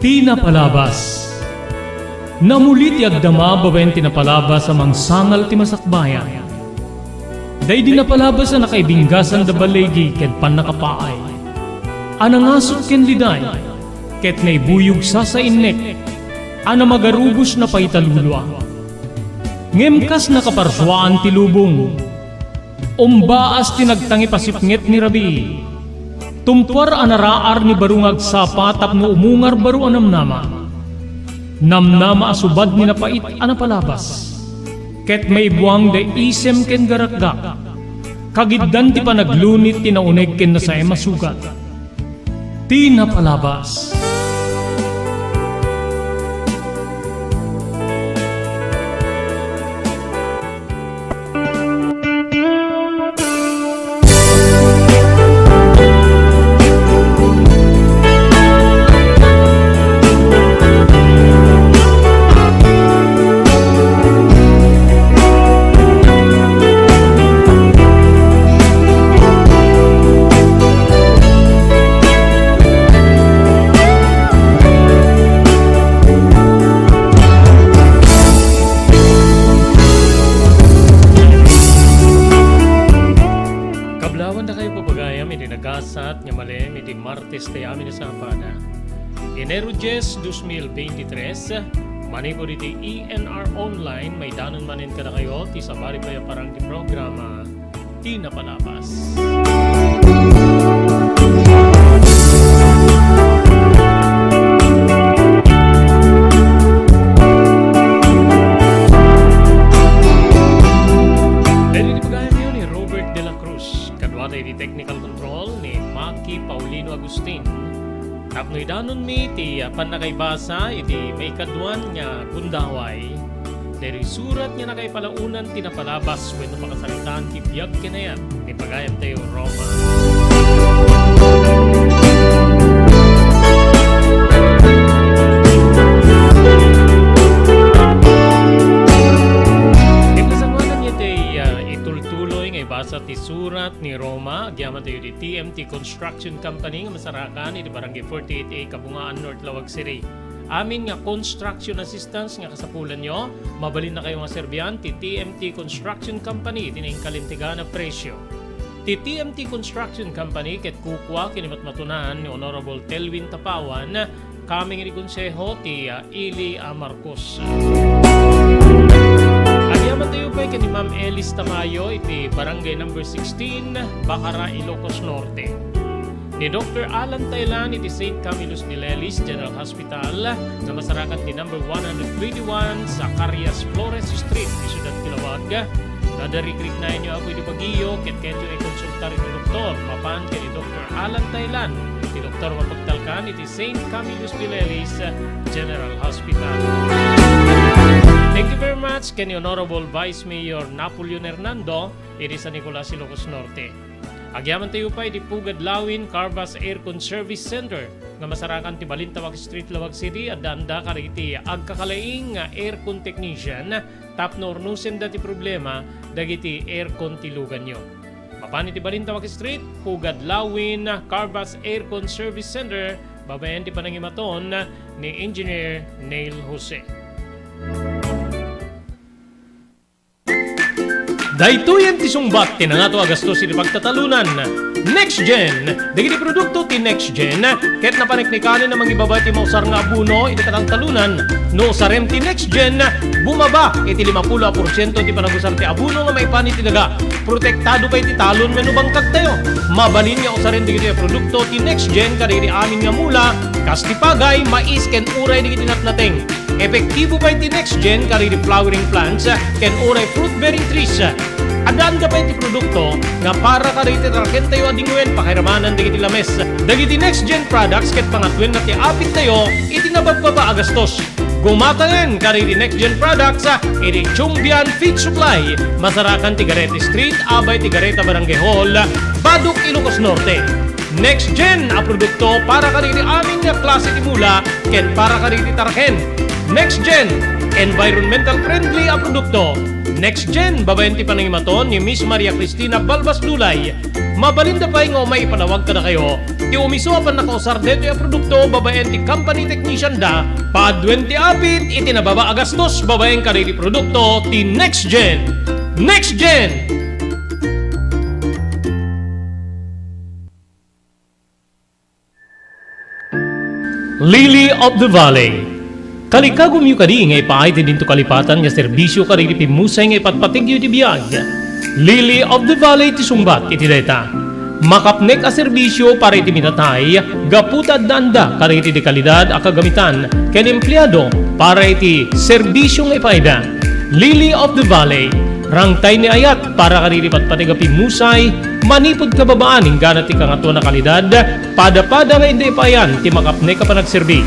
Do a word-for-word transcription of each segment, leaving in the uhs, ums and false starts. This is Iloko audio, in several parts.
Ti napalabas. Namuli ti agdama babaen ti napalabas a mangsangal ti masakbayan. Daydi napalabas a nakaibinggasan da balegi ken pannakapaay, a nangasut ken liday, ket naibuyog sasainnek, a namagarubos na paitalulua. Ngem kas nakaparsuaan ti lubong, umbaas ti nagtangipasipnget ni rabii. Tumpuar a naraar ni baro nga agsapa tapno umungar baro a namnama. Namnama a subad ni napait a napalabas. Ket maibuang da isem ken garakgak. Kagiddan ti panaglunit ti nauneg ken nasaem a sugat. Ti napalabas. Kablaawandakayo pagayam iti nagasat nga malem iti Martes ti amin a sabana. Enero dies, dos mil beintitres, manipud iti E N R Online, maidanon manen kadakayo ti sabali pay a parang ti programa, Ti Napalabas. Daytoy ti pagayamyo ni Robert de la Cruz, kaduata iti technical control ni Maki Paulino Agustin. Tapno idanonmi ti, ah, pannakaibasa iti maikaduan nga gundaway, daytoy surat nga nakaipalaonan ti napalabas wenno pakasaritaan ti biag ken ayat ni pagayamtayo Roma. Ket nasangoanan iti, ah, itultuloy nga ibasa ti surat ni Roma, agyamantayo iti T M T Construction Construction Company nga masarakan iti Barangay forty-eight A, Kabungaan, North Laoag City. Amin nga construction assistance nga kasapulanyo, mabalinnakayo nga serbian ti T M T Construction Company iti nainkalintegan a presyo. Ti T M T Construction Company ket kukua ken ni matmatunan ni Honorable Telwin Tapawan, Kameng iti konseho ti, ah, ili a Marcos. Agyamentayo pay ken ni Ma'am Elis Tamayo iti Barangay Number Sixteen, Bacara, Ilocos Norte. Ni Doktor Alan Tailan iti Saint Camillus de Lelis General Hospital nga masarakan ti number one hundred twenty-one Zacarias Flores Street, iti siudad ti Laoag. Nadarikriknaenyo ako iti bagiyo, ket kenyo ikonsultar iti doktor, mapan ken ni Doktor Alan Tailan, ti doktor mapagtalkan iti Saint Camillus de Lelis General Hospital. Thank you very much ken ni Honorable Vice Mayor Napoleon Hernando iti San Nicolas, Ilocos Norte. Agyamentayo pay iti Pugad Lawin Carvas Aircon Service Center nga masarakan ti Balintawak Street, Laoag City, addaanda kadagiti agkakalaing nga aircon technician tapno urnosenda ti problema dagiti aircon ti luganyo. Mapan iti Balintawak Street, Pugad Lawin, Carvas Aircon Service Center, babaen ti panangimaton ni Engineer Neil Jose. Daytoyen ti sungbat ti nangato a gastos iti pagtatalonan. NextGen. Dagiti produkto ti NextGen ket napaniknikanen a mangibaba ti mausar nga abono iti katangtalonan. No usarem ti NextGen, bumaba iti limapulo a porsiento ti panagusar ti abono nga maipan iti daga. Protektado pay ti talon wenno bangkagtayo. Mabalin nga usaren dagitoy a produkto ti NextGen kadagiti amin nga mula, kas ti pagay, mais, ken uray dagiti natnateng. Epektibo pay ti NextGen kadagiti flowering plants ken uray fruit-bearing trees. Addaanda pay ti produkto nga para kadagiti tarakentayo a dingwen pakairamanan dagiti lames. Dagiti NextGen products ket pangatwenna ti apittayo iti nababbaba a gastos. Gumatangen kadagiti NextGen products iti Chumbian Feed Supply, masarakan ti Garete Street, abay ti Gareta Barangay Hall, Baduk, Ilocos Norte. NextGen a produkto para kadagiti amin nga klase ti mula ken para kadagiti taraken. NextGen, environmental friendly a produkto. Next Gen, babaen ti panangimaton ni Miss Maria Cristina Balbas Dulay. Mabalinda pay nga umay ipanawag kadakayo ti umiso a pannakausar daytoy a produkto babaen ti company technician da. Paaduen ti apit iti nababa a gastos babaen kadagiti produkto ti Next Gen. Next Gen! Lily of the Valley. Kalikagumyo kadi nga ipaay ti dinto kalipatan nga serbisio kadagiti pimmusay nga ipatpategyo iti biag. Lily of the Valley ti sungbat iti dayta. Makapnek a serbisio para iti minatay, gapu ta addaanda kadagiti de kalidad a kagamitan ken empleado para iti serbisio nga ipaayda. Lily of the Valley, rangtay ni ayat para kadagiti patpateg a pimmusay, manipud kababaan inggana ti kangatoan a kalidad, pada-pada nga inda ipaayan ti makapnek a panagserbi.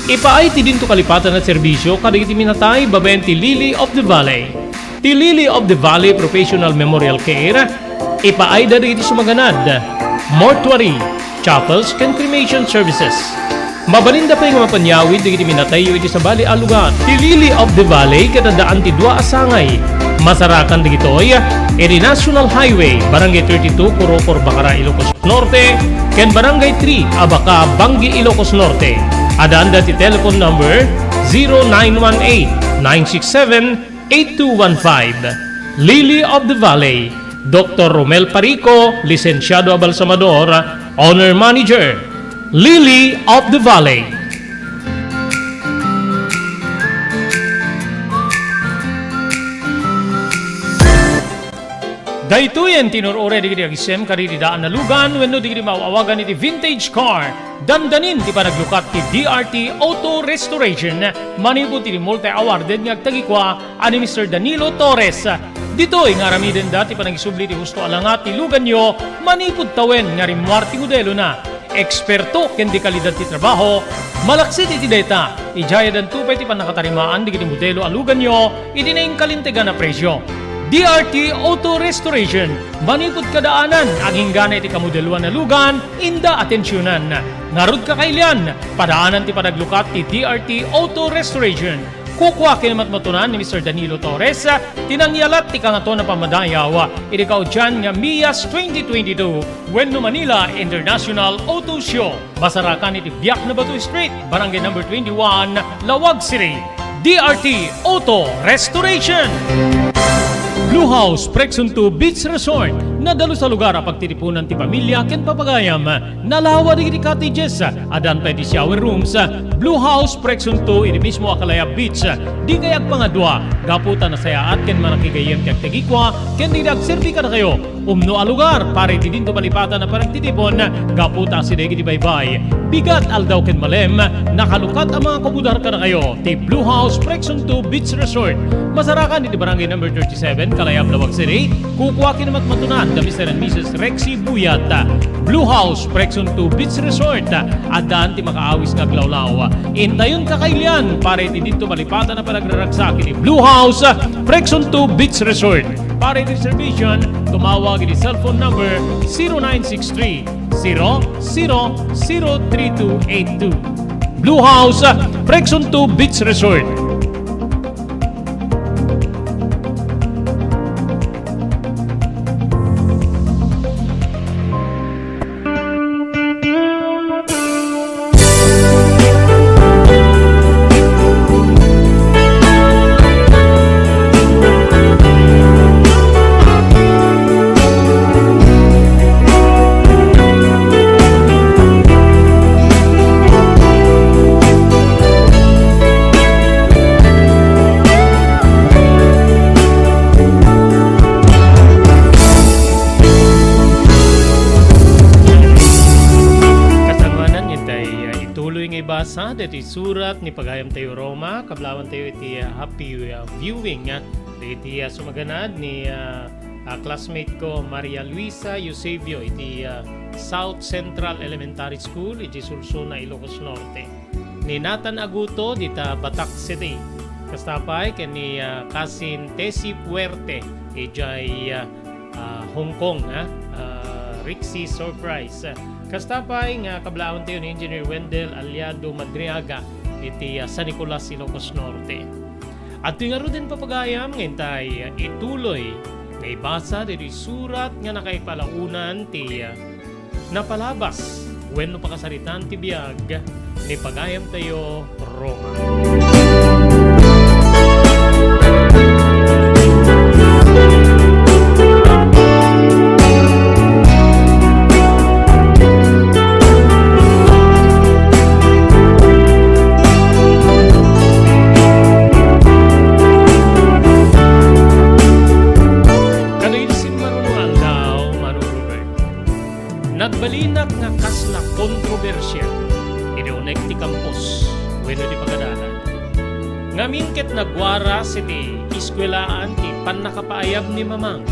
Ipaay ti dinto kalipatan a serbisio kadagiti minatay babaen ti Lily of the Valley. Ti Lily of the Valley Professional Memorial Care, ipaayda dagiti sumaganad, mortuary, chapels, ken cremation services. Mabalinda pay nga mapanyawid dagiti minatayyo iti sabali a lugar. Ti Lily of the Valley ket addaan ti dua a sangay. Masarakan dagitoy iti National Highway, Barangay thirty-two, Corocor, Bacara, Ilocos Norte, ken Barangay three, Abaca, Bangui, Ilocos Norte. Addaanda ti telephone number zero nine one eight, nine six seven, eight two one five. Lily of the Valley, Doktor Romel Parico, lisensiado a balsamador, owner manager. Lily of the Valley. Daytoyen ti inur-uray dagiti agisem kadagiti daan a lugan wenno dagiti maaw-awagan iti vintage car. Dandanin ti panaglukat ti D R T Auto Restoration manipud ti multi-awarded nga agtagikua a ni Mister Danilo Torres. Ditoy nga aramidenda ti panangisubli ti husto a langat ti luganyo manipud tawen nga rimmuar ti modelona. Eksperto ken de kalidad ti trabaho, malaksid iti dayta, idiay addanto pay ti pannakatarimaan dagiti modelo a luganyo iti nainkalintegan a presio. D R T Auto Restoration, manipud kadaanan, aginggana iti kamodeloan a lugan, inda atensionan. Ngarud, kakailian, padaanan ti panaglukat ti D R T Auto Restoration. Kukua ken matmatunan ni Mister Danilo Torres ti nangyalat ti Kangatoan a Pammadayaw iti kaudian nga MIAS twenty twenty-two wenno Manila International Auto Show. Masarakan iti Biak na Bato Street, Barangay Number twenty-one, Laoag City. D R T Auto Restoration. Blue House Prexon two Beach Resort. Nadalus a lugar a pagtitipunan ti pamilia ken papagayam. Nalawa dagiti cottages, addan pay ti shower rooms. Blue House Prexon two iti mismo a Kalayab Beach. Dikay agpangadua, gapu ta nasayaat ken manakigayyem ti agtagikua ken dagiti agserbi kadakayo. Umno a lugar para iti dinto malipatan a panagtitipon, gapu ta asideg iti baybay. Bigat aldaw ken malem, nakalukat a mga kumudar kadakayo ti Blue House Prexon two Beach Resort. Masarakan iti Barangay Number thirty-seven, Kalayab, Laoag City. Kukua ken matmatunan da Mister and Missus Rexy Buyat. Blue House Prexon two Beach Resort. Addaan ti makaawis nga aglawlaw. Intayon, kakailian para iti dinto malipatan a panagraragsak iti Blue House Prexon two Beach Resort. Para iti reservation, tumawag iti cellphone number zero nine six three, zero zero zero three two eight two. Blue House, Prexon two Beach Resort. Kasangoanan, itay, ah, ituloy nga ibasa daytoy surat ni pagayamtayo Roma, kablawantayo iti, ah, happy, ah, viewing, ah, dagiti, ah, sumaganad ni, ah, ah, classmate ko, Maria Luisa Eusebio, iti, ah, South Central Elementary School, iti Solsona, Ilocos Norte. Ni Nathan Aguto, dita Batac City. Kasta pay ken ni, ah, Kasin Tessie Puerte, idiay, ah, ah, Hong Kong, ah, ah, Rixie Surprise. Kasta pay nga kablawantayo ni Engineer Wendell Aliado Madriaga iti, ah, San Nicolas, Ilocos Norte. Adtoy ngaruden, papagayam, nga intay ituloy nga ibasa daytoy surat nga nakaipalaonan ti napalabas wenno pakasaritaan ti biag ni pagayamtayo Roma. Kadagiti simmaruno nga aldaw, Manong Robert, nagbalinak nga kasla kontrobersia idi unek ti kampus wenno ti pagadalan. Ngamin ket nagwaras iti eskuelaan ti pannakapaayab ni Mamang.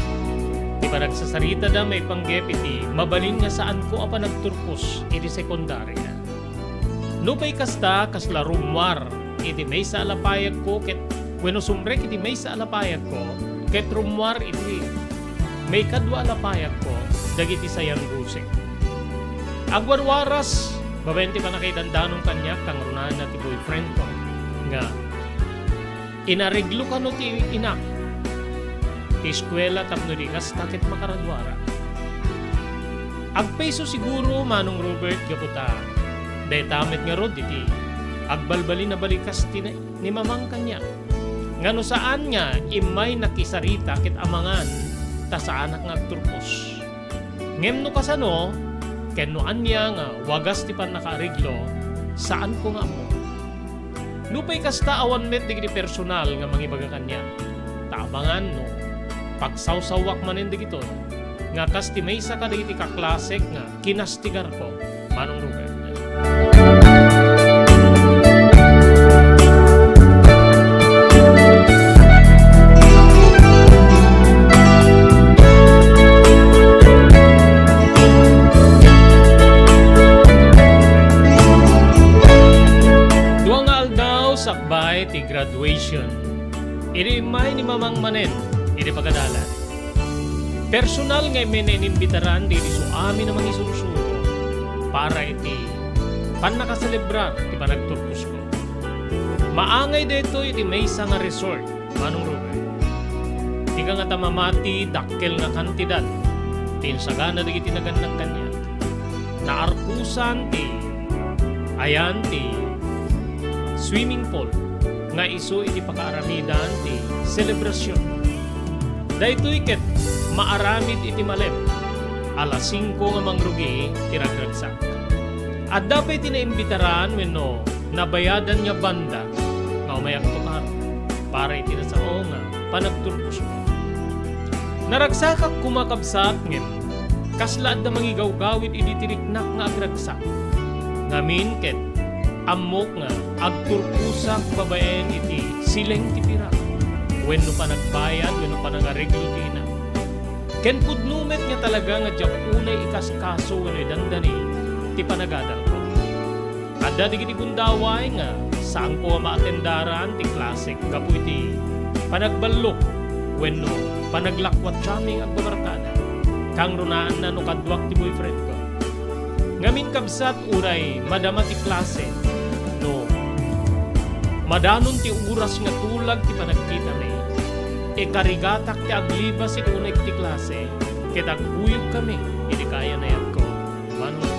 Ti panagsasaritada maipanggep iti mabalin nga saanko a panagturpos iti sekundaria. Nupay kasta, kasla rummuar iti maysa a lapayagko ket, wenno sumrek iti maysa a lapayagko ket rummuar iti maikadua a lapayagko dagiti sayan gusek. Agwarwaras babaen ti pannakaidandanon kaniak, kangrunaanna ti boyfriendko nga inareglo kano ti inak ti eskuela tapno di kasta ket makaraduara. Agpayso siguro, Manong Robert, gapu ta dayta met ngarud iti agbalbalin a balikas ti ni, ni Mamang kaniak. Nga no saan nga immay nakisarita ket amangan ta saanak nga agturpos. Ngem no kasano, ken no ania nga wagas ti pannakaareglo, saanko nga ammo. Nupay kasta, awan met dagiti personal nga mangibaga kaniak. Ta amangan no pagsawsawak manen dagitoy, nga kas ti maysa kadagiti kaklasek nga kinastigarko, Manong Robert. Dua nga aldaw sakbay ti graduation, idi immay ni Mamang manen iti pagadalan. Personal nga immay inimbitaran dagiti amin a mangisursuro para iti pannakaselebrar ti panagturposko. Maangay daytoy iti maysa nga resort, Manong Robert. Ika ngata mamati, dakkel nga kantidad ti insagana dagiti nagannak kaniak. Naarpusan ti ayan ti swimming pool nga isu iti pakaaramidan ti selebrasion. Daytoy ket maaramid iti malem, alas singko nga mangrugi ti ragragsak. Adda pay ti naimbitaran wenno nabayadan nga banda nga umayakto kano para iti nasao nga panagturposko. Naragsakak koma, kabsat, ngem kasla adda mangigawgawid idi ti riknak nga agragsak. Ngamin ket ammok nga agturposak babaen iti sileng ti pirak wenno panagbayad wenno panangareglo ti inak. Ken pudno met nga talaga nga diak unay ikaskaso wenno idandani ti panagadalko. Adda dagiti gundaway nga saanko a maatendaran ti klasek gapu iti panagballok wenno panaglakwatsamin agbabarkada. Kangrunaanna no kaduak ti boyfriendko. Ngamin, kabsat, uray madama ti klase, no madanon ti oras nga tulag ti panagkitami, ikarigatak ti aglibas iti unek ti klase ket agguyogkami iti kayan-ayatko. Manuel.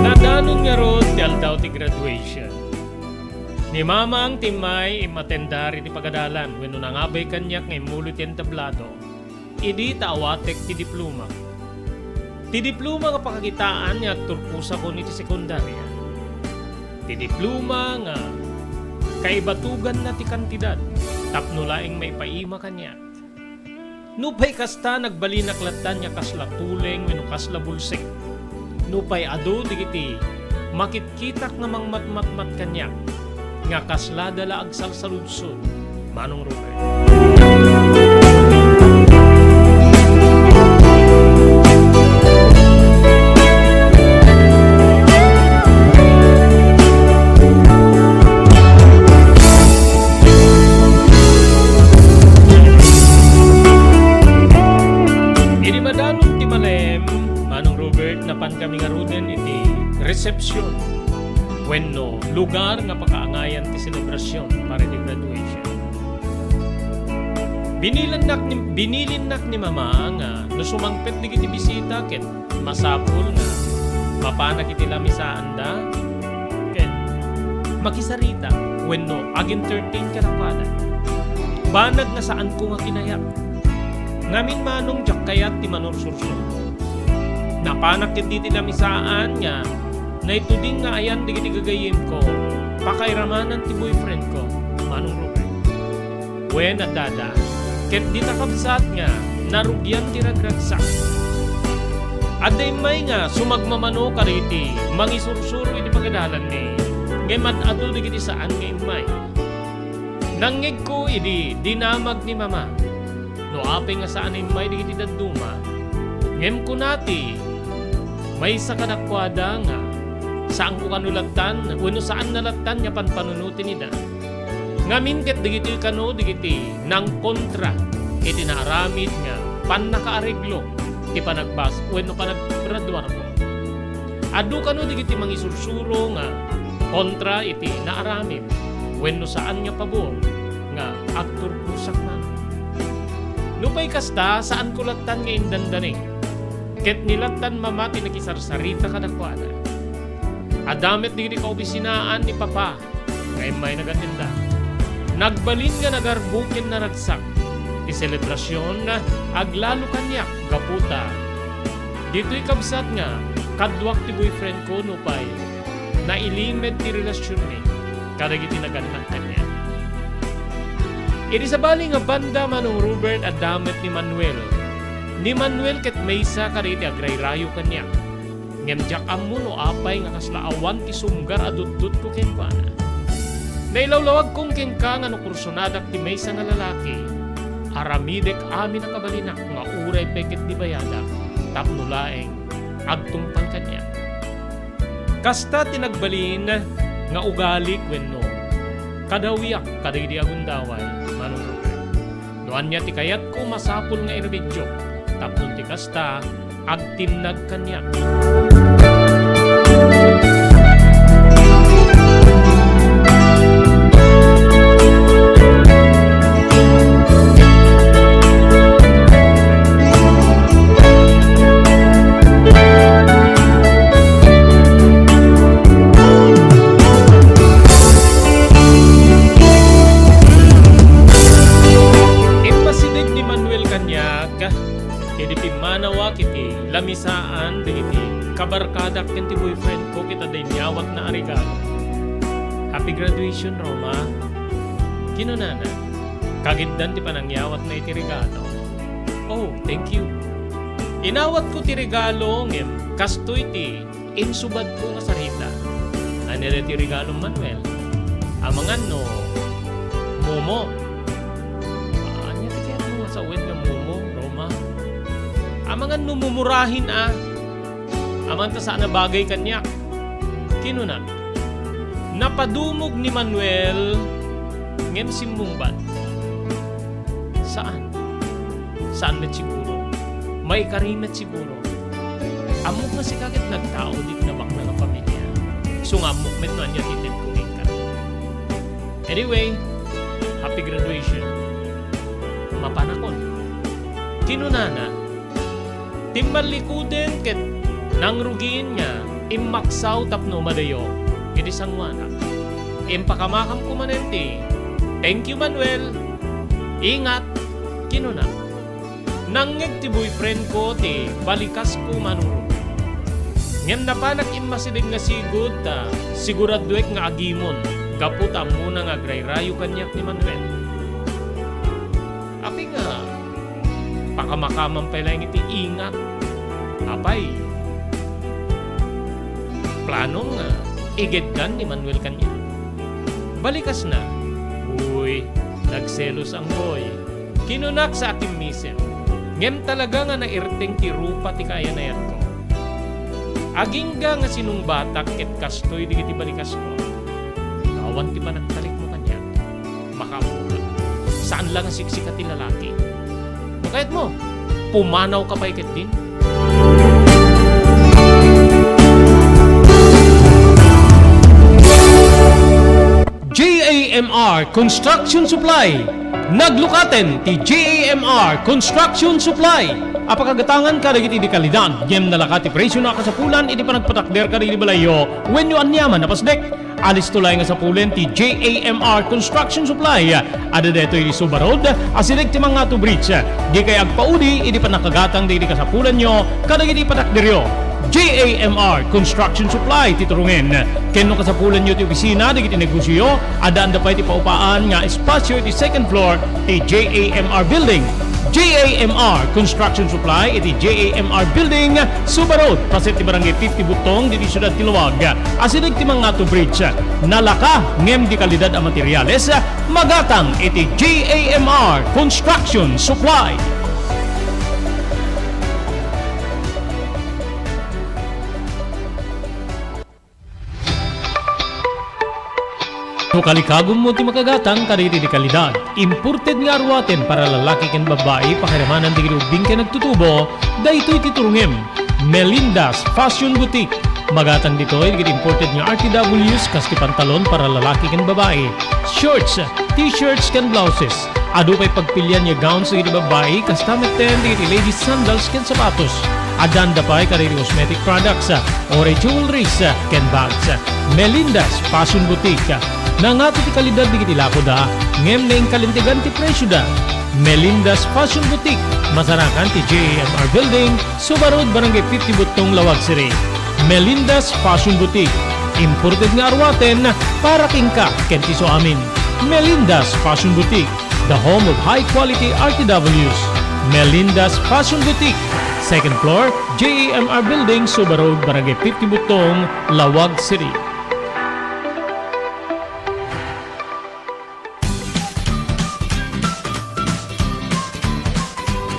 Nadanon ngarud ti aldaw ti graduation. Ni Mamang ti immay immatendar iti pagadalan wenno nangabay kaniak nga immulod ti entablado idi ta awatek ti diploma. Ti diploma nga pakakitaan nga agturposakon iti sekundaria. Ti diploma nga kaibatuganna ti kantidad tapno laeng maipaima kaniak. Nupay kasta, nagbalinak lattan nga kasla tuleng wenno kasla bulsek. Nupay adu dagiti makitkitak nga mangmatmatmat kaniak, nga kaslada la agsalsaludsod, Manong Robert. kaangayan ti selebrasyon para iti graduation. Binilinnak ni, binilinnak ni Mama nga no sumangpet dagiti bisita ket masapul nga mapanak iti lamisaanda ket makisarita wenno ag-entertain kadakuada. Banag nga saanko nga kinayak. Ngamin manong diak kayat ti manursursuro. Napanak ket diti lamisaan nga naituding nga ayan dagiti gagayyemko, pakairamanan ti boyfriendko, Manong Robert. Wen, addada, ket dita kabsat nga narugian ti ragragsak. Adda immay nga sumagmamano kadagiti mangisursuro iti pagadalanmi, ngem ad-adu dagiti saan nga immay. Nangngegko idi dinamag ni Mama no apay nga saan immay dagiti dadduma, ngem kuna ti maysa kadakuada nga saanko kano lattan wenno saanna lattan nga panpanunoten ida. Ngamin ket dagitoy kano dagiti nangkontra iti naaramid nga pannakaareglo ti panagbas wenno panaggraduarko. Adu kano dagiti mangisursuro nga kontra iti naaramid wenno saan nga pabor nga agturposak man. Nupay kasta, saanko lattan nga indandanig, ket ni lattan Mama ti nakisarsarita kadakuada. Adda met dagiti kaopisinaan ni Papa nga immay nagatenda. Nagbalin nga nagarbo ken naragsak ti selebrasion, aglalo kaniak gapu ta ditoy kabsat nga kaduak ti boyfriendko nupay nailimed ti relasionmi kadagiti nagannak kaniak. Idi sabali nga banda, Manong Robert, adda met ni Manuel. Ni Manuel ket maysa kadagiti agrayrayo kaniak. Ngem diak ammo no apay nga kasla awan ti sumgar a dutdotko kenkuana. Nailawlawagkon kenka nga no kursonadak ti maysa nga lalaki, aramidek amin a kabalinak nga uray pay ket di bayadak tapno laeng agtungpal kaniak. Kasta ti nagbalin nga ugalik wenno kadawiak kadagidi a gundaway, Manong Robert. No ania ti kayatko, masapul nga iremediok, tapno ti kasta, agtinnag kaniak. Immasideg ni Manuel kaniak idi pimmanawak iti lamisaan dagiti kabarkadak ken ti boyfriendko ket adda inyawatna a regalo. "Happy graduation, Roma," kinunana. Kagiddan ti panangyawatna iti regalo. "Oh, thank you." Inawatko ti regalo, ngem kastoy ti insubadko nga sarita. Ania daytoy regalom, Manuel? Amangan no momo. Ania ti kayatmo nga sawen nga momo, Roma? Amangan no mumurahin a. Amangan ta saan a bagay kaniak, kinunak. Napadumog ni Manuel ngem simmungbat. Saan? Saan met siguro? Maikari met siguro? Ammok nga sika ket nagtao dita baknang a pamilia. Isu nga ammok met no ania ti itedko kenka. Anyway, happy graduation. Mapanakon. Kinunana, timmallikoden ket nangrugin nga immaksaw tapno umadayok iti sangoanak. Impakamakamko manen ti, "Thank you, Manuel. Ingat," kinuna. Nangngeg ti boyfriendko ti balikasko, Manong Ruben. Ngem napanak immasideg nga sigud ta siguraduek nga agimon gapu ta ammona nga agrayrayo kaniak ni Manuel. Apay nga pakamakaman pay laeng iti ingat? Apay, plano nga igeddan ni Manuel kaniak? Balikasna, "Uy, nagselos, Anggoy," kinunak sa akimmisem. Ngem talaga nga nairteng ti rupa ti kaayanayanko. Agingga nga sinungbatak ket kastoy dagiti balikasko. Awan ti panagtalekmo kaniak. Makaammoka. Saan la nga siksika ti lalaki. No kayatmo, pumanawka pay ketdin. A M R Construction Supply. Naglukaten ti J A M R Construction Supply a pakagatangan kadagiti di kalidad, ngem nalaka ti presyo a kasapulan iti panagpatakder kadagiti balayyo wenno aniaman a pasdek. Alisto laeng a sapulen ti J A M R Construction Supply. Adda daytoy iti Suba Road, asideg ti Mangato Bridge. Dikay agpaudi idi pannakagatang dagiti kasapulanyo kadagiti patakderyo. J A M R Construction Supply ti turungen. Ken no kasapulanyo ti opisina dagiti negosioyo, addaan da pay ti paupaan nga espasyo iti second floor ti J A M R Building. J A M R Construction Supply iti J A M R Building, Suba Road, paset ti Barangay fifty Butong, ditoy siudad ti Laoag, asideg ti Mangato Bridge. Nalaka ngem di kalidad a materiales, magatang iti J A M R Construction Supply. No kalikagummo ti makagatang kadagiti di kalidad, imported nga aruaten para lalaki ken babbai, pakiramanan dagiti ubbing ken nagtutubo, daytoy ti turungem. Melinda's Fashion Boutique. Magatang ditoy dagiti imported nga R T Ws kas ti pantalon para lalaki ken babbai, shorts, t-shirts ken blouses. Adu pay pagpilian nga gowns dagiti babbai, kasta metten dagiti ladies sandals ken sapatos. Addan da pay kadagiti cosmetic products, uray jewelries, ken bags. Melinda's Fashion Boutique. Nangato ti kalidad dagiti lakoda, ngem naingkalintegan ti presioda. Melinda's Fashion Boutique, masarakan ti J A M R Building, Suba Road, Barangay fifty Butong, Laoag City. Melinda's Fashion Boutique. Imported nga aruaten para kenka ken ti isuamin. Melinda's Fashion Boutique, the home of high quality R T Ws. Melinda's Fashion Boutique, second floor, J A M R Building, Suba Road, Barangay fifty Butong, Laoag City.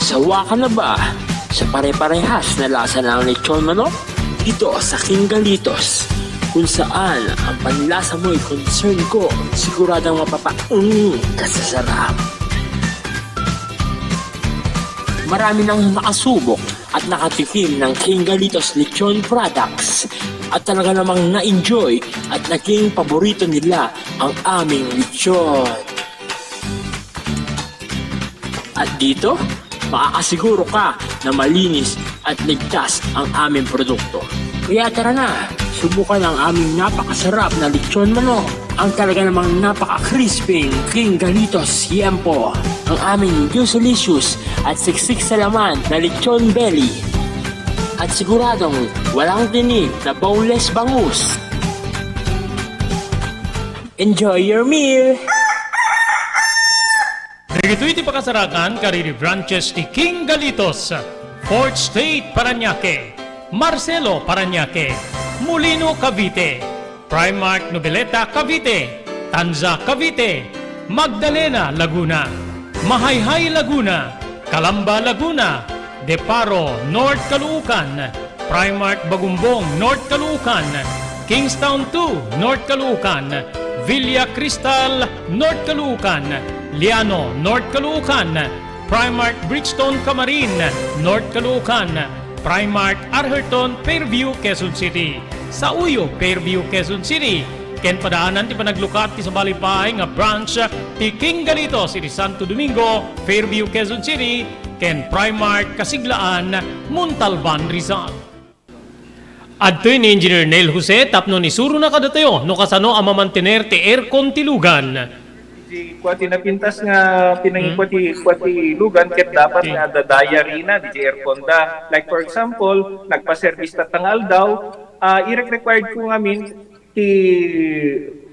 Sawa ka na ba sa pare-parehas na lasa ng lechon manok? Dito sa King Galitos, kung saan ang panlasa mo'y concern ko, siguradong mapapaung ka sa sarap. Marami nang nakasubok at nakatikim ng King Galitos Lechon Products at talaga namang na-enjoy at naging paborito nila ang aming lechon. At dito, makakasiguro ka na malinis at ligtas ang aming produkto. Kaya tara na, subukan ang aming napakasarap na lechon manok, ang talaga namang napaka-crispy King Galitos Yempo, ang aming juicy-licious at siksik sa laman na lechon belly, at siguradong walang tinik na boneless bangus. Enjoy your meal! Dagitoy ti pakasarakan kadagiti branches ti King Galitos, Fourth Street, Parañaque, Marcelo, Parañaque, Molino, Cavite, Primark, Noveleta, Cavite, Tanza, Cavite, Magdalena, Laguna, Mahayhay, Laguna, Calamba, Laguna, Deparo, North Caloocan, Primark Bagumbong, North Caloocan, Kingstown two, North Caloocan, Villa Cristal, North Caloocan, Liano, North Caloocan, Primark Bridgestone Camarin, North Caloocan, Primark Arherton, Fairview, Quezon City. Sauyo, Fairview, Quezon City. Ken padaanan ti panaglukat ti sabali pay nga branch ti King Galitos iti Santo Domingo, Fairview, Quezon City, ken Primark Kasiglaan, Montalban, Rizal. Adtoy ni Engineer Neil Jose tapno isurona kadatayo no kasano a mamantener ti aircon ti lugan. Di kua ti napintas nga pinangikua ti, kua ti lugan ket dapat nga adda diary na di aircon da. Like for example, nagpa-service tatta nga aldaw, ah, irek-required ko ngamin ti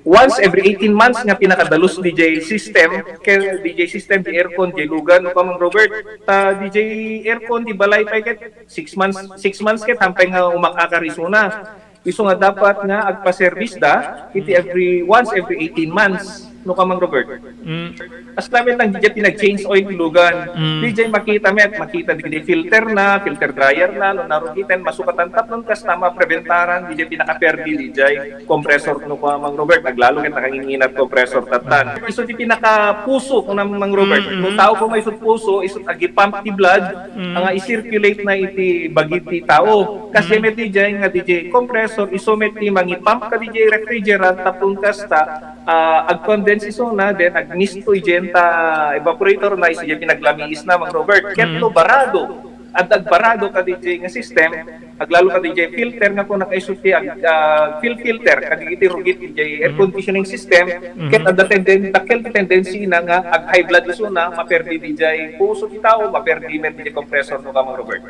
once every eighteen months nga pinakadalus D J system, kay D J system, di aircon, di lugan, no, Kamang Robert, ta D J aircon, di balay pay ket six months, six months ket hampay nga umakakar isuna. Isu nga dapat nga agpa-service da, iti every, once every eighteen months. No ka, Mang Robert? Mm. As namin lang, didiay pinag-change oil ti lugan. Mm. Didiay makita met, makita didiay filter na, filter dryer na, no narugiten, masukatan tapno kasta mapreventaran, didiay pinakaperdi, didiay compressor no ka, Mang Robert, aglalo ket nakanginginat compressor tatan. Isu ti pinakapuso, no, Mang Robert. Mm, mm. No tao ko may isut puso, isut agi-pump ti blood, mm, nga i-circulate na iti bagi ti tao. Kasi mm, met didiay nga didiay compressor, isu met ti mangi-pump ka didiay refrigerant, tapno kasta, ah, ag-condense isuna, then agmisto idiay ta evaporator na, isu diay pinaglamiis na, Mang Robert. Ket mm, no barado, adda agbarado ka didiay nga system, aglalo ka didiay filter nga kuna kaisu ti ag-, ah, fil-, filter, kadagiti rugit didiay air mm, conditioning system, mm, ket adda tenden-, dakkel ti tendency na nga ag-high blood isuna, maperdi didiay puso ti tao, maperdi met didiay compressor no ka, Mang Robert.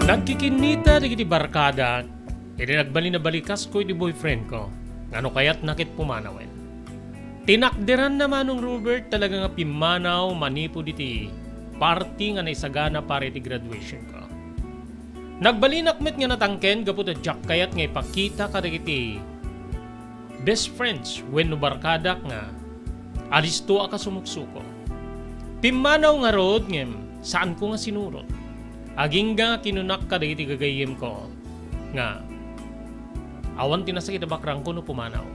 Nagkikinnita dagiti barkada idi nagbalin a balikasko iti boyfriendko nga no kayatna ket pumanawen. Tinakderanna, Manong Robert, talaga nga pimmanaw manipud iti party nga naisagana para iti graduationko. Nagbalinak met nga natangken gapu ta diak kayat nga ipakita kadagiti best friends wenno barkadak nga alisto a kasumuksuko. Pimmanaw ngarud ngem saanko nga sinurot. Agingga nga kinunak kadagiti gagayyemko nga awan ti nasakit a bakrangko no pumanaw.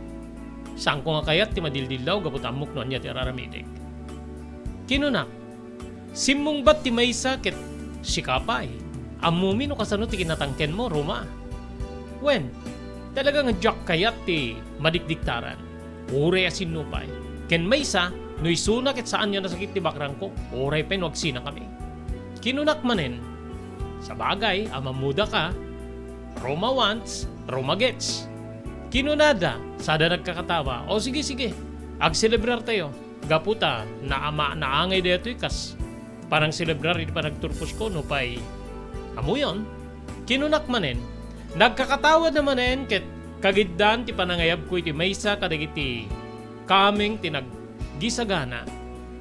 Saanko nga kayat ti madildillaw gapu ta ammok no ania ti ar-aramidek. Kinunak, "Simmungbat ti maysa ket sika pay. Ammomi no kasano ti kinatangkenmo, Roma?" Wen, talaga nga diak kayat ti madikdiktaran. Uray a sinnupay. Ken maysa, no isuna ket saan nga nasakit ti bakrangko, uray pay no agsinakami. Kinunak manen, "Sabagay, a mammudaka, Roma wants, Roma gets." Kinunada, sada nagkakatawa, "O sige, sige, agselebrartayo." Gapu ta naama-, naangay daytoy kas panangselebrar iti panagturposko nupay ammoyon. Kinunak manen, nagkakatawa na manen ket kagiddan ti panangayabko iti maysa kadagiti kameng ti naggisagana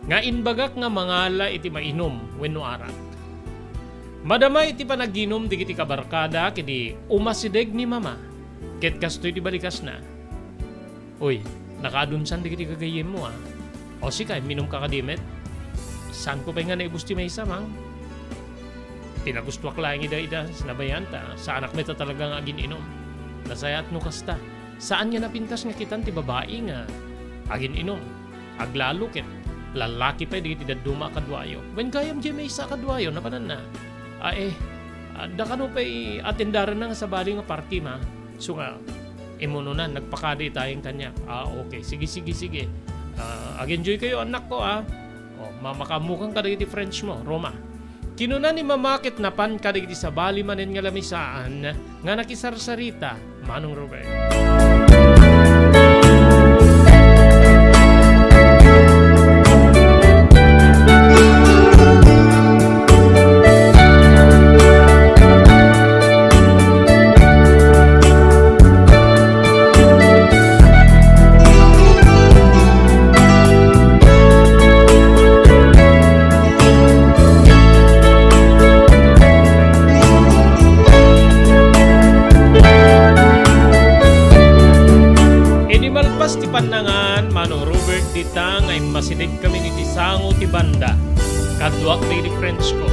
nga imbagak nga mangala iti mainum wenno arak. Madama iti panaginum dagiti kabarkadak idi umasideg ni Mama ket kastoy ti balikasna. Uy, nakaadunsan dagiti gagayyemmo, a. O sika, imminumka kadi met? Saanko pay nga naibus ti maysa, Mang. Pinagustoak laeng ida, ida, sinabayan ta, saanak met a talaga nga agin-inum. Nasayaat no kasta. Saan nga napintas nga kitan ti babai nga agin-inum. Aglalo ket lallaki pay dagiti dadduma a kaduayo. Wen gayam diay maysa a kaduayo, napananna. A, eh, adda kano pay atendaranna nga sabali nga party, Ma? Isu nga, imununan, nagpakada itayen kaniak. Ah, okay. Sige, sige, sige. Ah, ag-enjoy kayo, anakko, ah. O, ma-, makaammokan kadagiti friends mo, Roma. Kinuna ni Mama ket napan kadagiti sabali manen nga lamisaan nga nakisarsarita, Manong Robert. Idi malpas ti pannangan, Manong Robert, dita nga immasidegkami iti sango ti banda, kaduak dagiti friends ko.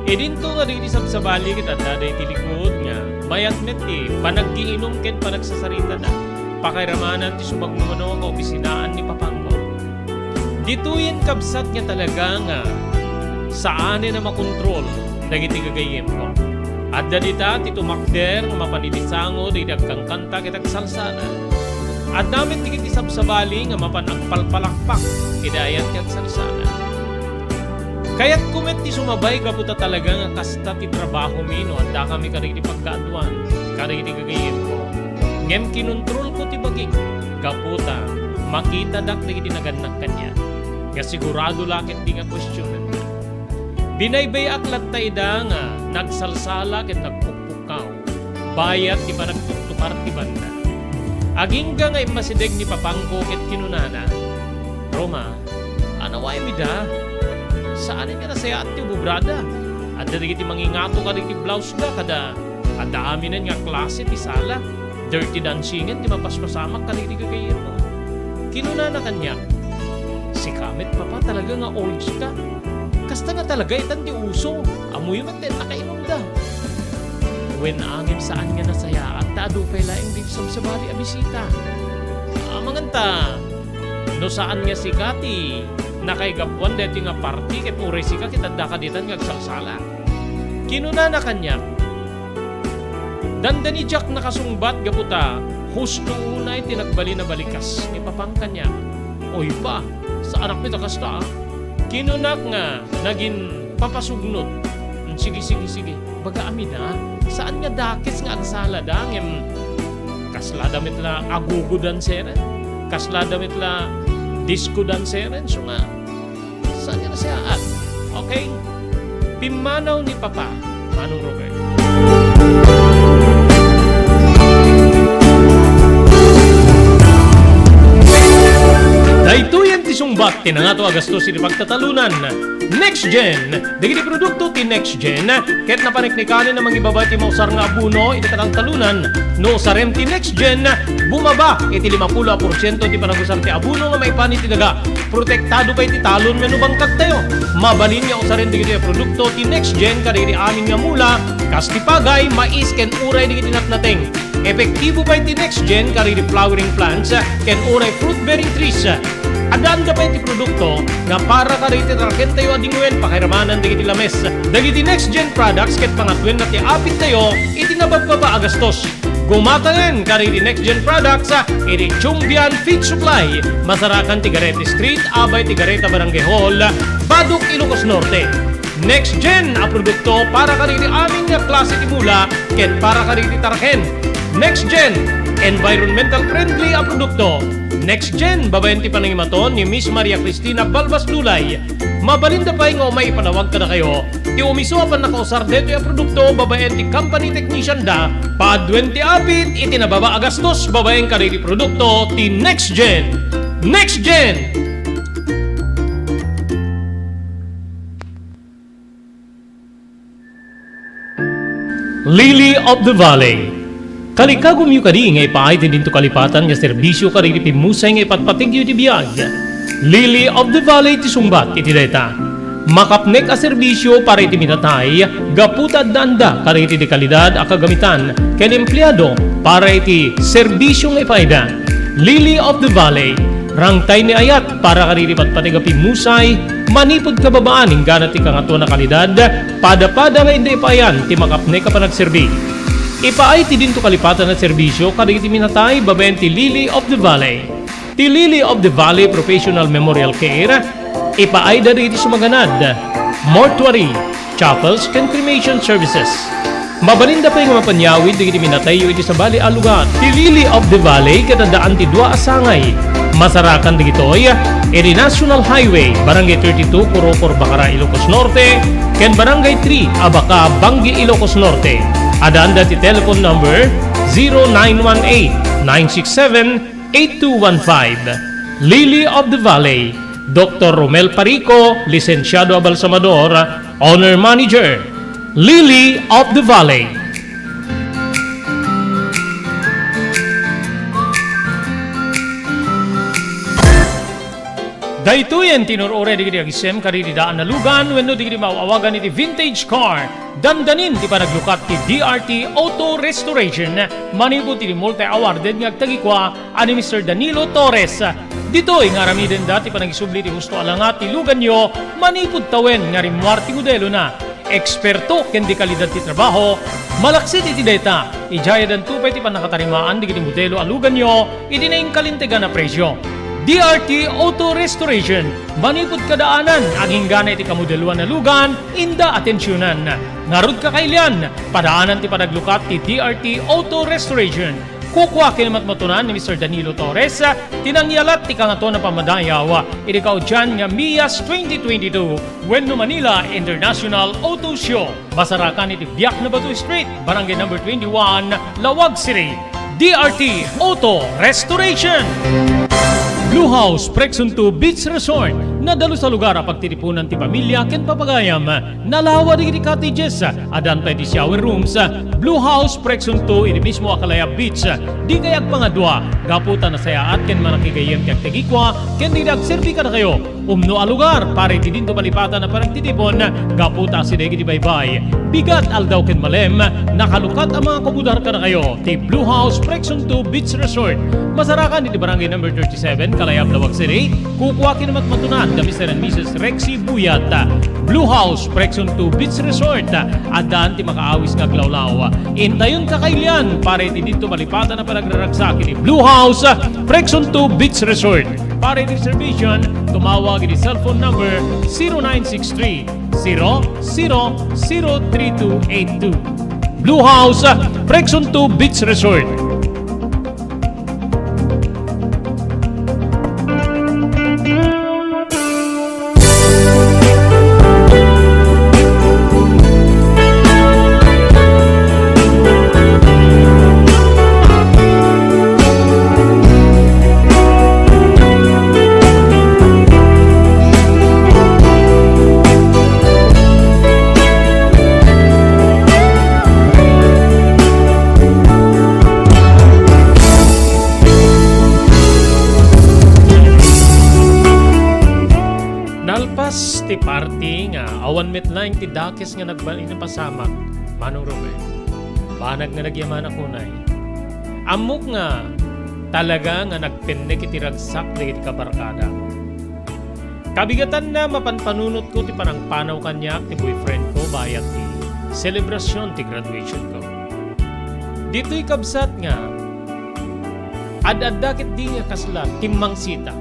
Idinto nga dagiti sabsabali ket addada iti likod nga mayat met ti panaggiinum ken panagsasaritada. Pakairamanan ti sumagmamano a kaopisinaan ni papangko. Ditoyen kabsat nga talaga nga saanen a makontrol dagiti gagayyemko. Adda dita ti tumakder nga mapan iti sango dagiti agkankanta ket agsalsana. Adda met dagiti sabsabali nga mapan agpalpalakpak iti ayan ti agsalsana. Kayatko met ti sumabay gapu ta talaga nga kasta ti trabahomi no addakami kadagiti pagkaaduan kadagiti gagayyemko. Ngem kinontrolko ti bagik, gapu ta makitadak dagiti nagannak kaniak, nga sigurado la ket di nga kuestionanna. Binaybay-ak latta ida nga nagsalsala ket nagpukpukkaw, bayat ti panagtuktukar ti banda. Agingga nga immasideg ni papangko ket kinunana, "Roma, anawayam ida. Saanen nga nasayaat ti ububrada. Adda dagiti mangingato kadagiti blouseda, kada adda aminen nga klase ti sala. Dirty dancingen ti mapaspasamak kadagiti gagayyemmo." Kinunana kaniak, "Sika met, Papa, talaga nga olds ka. Kasta nga talaga itan ti uso. Ammoyo met ta nakainumda." Wen, ngem saan nga nasayaat ta adu pay laeng dagiti sabsabali a bisita. Amangan ta, no saan nga sika ti nakaigapuan daytoy nga party ket uray sika ket addaka ditan nga agsalsala. Kinunana kaniak, "Dandani diak nakasungbat gapu ta husto unay ti nagbalin a balikas ni papang kaniak." "Oy pa, saanak met a kasta, a." Kinunak nga nagin papasugnot. "Sige, sige, sige. Baga amida, saan nga dakes nga agsalada, ngem kaslada met la agogo danceren, kaslada met la disco danceren, so nga, saan nga nasayaat?" Okay? Pimmanaw ni Papa, Manong Robert. Daytoyen ti sungbat ti nangato a gastos iti pagtatalunan. Next Gen. Dagiti produkto ti Next Gen ket napaneknekanen a mangibaba iti mausar nga abono iti kataltalunan. No usarem ti Next Gen, bumaba iti limapulo a porsiento ti panagusar ti abono nga maipan iti daga. Protektado pay ti talon wenno bangkagtayo. Mabalin nga usaren dagitoy a produkto ti Next Gen kadagiti amin nga mula, kas ti pagay, mais, ken uray dagiti natnateng. Epektibo pay ti Next Gen kadagiti flowering plants ken uray fruit-bearing trees. Addaanda pay ti produkto nga para kadagiti tarakentayo a dingwen pakairamanan dagiti lames. Dagiti Next Gen products ket pangatuenna ti apittayo iti nababbaba a gastos. Gumataen kadagiti Next Gen products iti Chumbian Feed Supply, masarakan ti Garete Street, abay ti Gareta Barangay Hall, Badoc, Ilocos Norte. Next Gen a produkto para kadagiti amin nga klase ti mula ken para kadagiti taraken. Next Gen, environmental friendly a produkto. Next Gen, babaen ti panangimaton ni Miss Maria Cristina Balbas Dulay. Mabalinda pay nga umay ipalawag kadakayo ti umiso a pannakausar daytoy a produkto babaen ti company technician da. Paduen ti apit iti nababa a gastos babaen kadagiti produkto ti Next Gen. Next Gen! Lily of the Valley. Kalikagumyo kadi nga ipaay ti dinto kalipatan nga serbisio kadagiti pimmusay nga ipatpategyo iti biag? Lily of the Valley ti sungbat iti dayta. Makapnek a serbisio para iti minatay gapu ta addaanda kadagiti dekalidad a kagamitan ken empleado para iti serbisio nga ipaayda. Lily of the Valley, rangtay ni ayat para kadagiti patpateg a pimmusay, manipud kababaan inggana ti kangatoan a kalidad, pada-pada nga inda ipaayan ti makapnek a panagserbi. Ipaay ti dinto kalipatan a serbisio kadagiti minatay babaen ti Lily of the Valley. Ti Lily of the Valley Professional Memorial Care, ipaayda dagiti sumaganad, mortuary, chapels, ken cremation services. Mabalinda pay nga mapanyawid dagiti minatayyo iti sabali a lugar. Ti Lily of the Valley ket addaan ti dua a sangay. Masarakan dagitoy iti National Highway, Barangay thirty-two, Corocor, Bacara, Ilocos Norte, ken Barangay three, Abaca, Bangui, Ilocos Norte. Addaanda ti telephone number zero nine one eight, nine six seven, eight two one five. Lily of the Valley, Doktor Romel Parico, lisensiado a balsamador, owner manager. Lily of the Valley. Daytoyen ti nur-uray dagiti agisem kadagiti daan a lugan wenno dagiti maaw-awagan iti vintage car. Dandanin ti panaglukat ti D R T Auto Restoration manipud iti multi-awarded nga agtagikua a ni Mister Danilo Torres. Ditoy nga aramidenda ti panangisubli ti husto a langa ti luganyo manipud tawen nga rimmuar ti modelona. Eksperto ken dekalidad ti trabaho, malaksid iti dayta, idiayadanto pay ti pannakatarimaan dagiti modelo a luganyo iti nainkalintegan a presio. D R T Auto Restoration, manipud kadaanan, aginggana iti kamodeloan a lugan, inda atensionan. Ngarud, kakailian, padaanan ti panaglukat ti D R T Auto Restoration. Kukua ken matmatunan ni Mister Danilo Torres ti nangyalat ti Kangatoan a Pammadayaw iti kaudian nga MIAS twenty twenty-two wenno Manila International Auto Show. Masarakan iti Biak na Bato Street, Barangay Number twenty-one, Laoag City. D R T Auto Restoration. Blue House Prexunto Beach Resort. Nadalus a lugar a pagtitipunan ti pamilya ken papagayam. Nalawa dagiti cottages. Addan pay ti shower rooms. Blue House Prexunto iti mismo a Kalayab Beach. Dikay agpangadua gapu ta nasayaat ken manakigayyem ti agtagikua ken dagiti agserbi kadakayo. Umno a lugar para iti dinto malipatan a panagtitipon gapu ta asideg iti baybay. Bigat, aldaw ken malem, nakalukat a mga kumudar kadakayo ti Blue House Prexunto Beach Resort. Masarakan iti Barangay Number thirty-seven, Kalayab, Laoag City. Kukua ken matmatunan da Mister and Missus Rexy Buyat. Blue House Prexunto Beach Resort. Addan ti makaawis nga aglawlaw. Intayon kakailian para iti dinto malipatan a panagraragsak iti Blue House Prexunto Beach Resort. Para iti reservation, tumawag iti cellphone number zero nine six three, zero zero zero three two eight two. Blue House, Prexunto Beach Resort. Nalpas ti party nga awan met laeng ti dakes nga nagbalin a pasamak, Manong Robert. Banag nga nagyamanak unay. Ammok nga talaga nga nagpennek iti ragsak dagiti kabarkada. Kabigatanna, mapanpanunotko ti panangpanaw kaniak ti boyfriend ko bayat ti selebrasion ti graduation ko. Ditoy kabsat nga ad-adda ketdi nga kasla timmangsitak